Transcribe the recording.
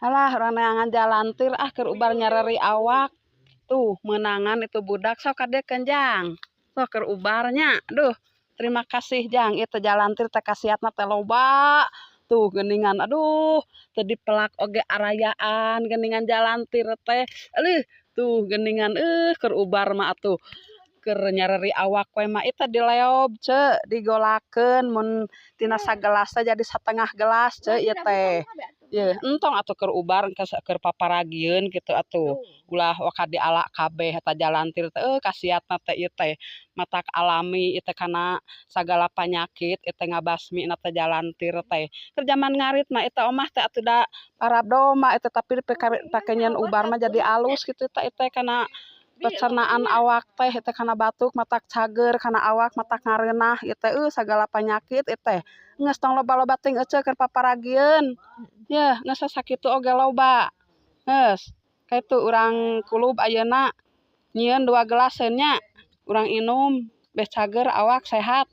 Halah, urang neangan jalantir ah, keur ubar nyareri awak. Tuh, meunangan itu budak, sok kadiekeun, Jang. Tuh, keur ubarnya. Aduh, terima kasih, Jang. Ieu teh jalantir teh khasiatna teh loba. Tuh geuningan, aduh, teu dipelak oge arayaan geuningan jalantir teh. Aleuh, tuh geuningan, keur ubar mah atuh. Keur nyareri awak we mah ieu dileob, Ce, digolakeun mun tina sagelas teh jadi satengah gelas, Ce, ieu teh. Yeuh, entong atuh keur ubar keur paparagieun kitu atuh. Ulah waka diala kabeh eta jalantir teh, khasiatna teh ieu teh matak alami ieu teh kana sagala panyakit ieu teh ngabasmi na teh jalantir teh. Keur jaman ngarit mah eta omah teh atuh da paradomba eta, tapi pake nyieun ubar mah jadi alus kitu teh ieu teh kana pencernaan awak teh, teh kana batuk matak cager, kana awak matak ngareunah ieu teh, sagala panyakit ieu teh. Geus, tong loba-loba teuing, Ece, keur paparagieun. Yeuh, geus sakitu oge loba. Geus, kaitu urang kulub ayeuna nyieun 2 gelas nya. Urang inum beh cager awak sehat.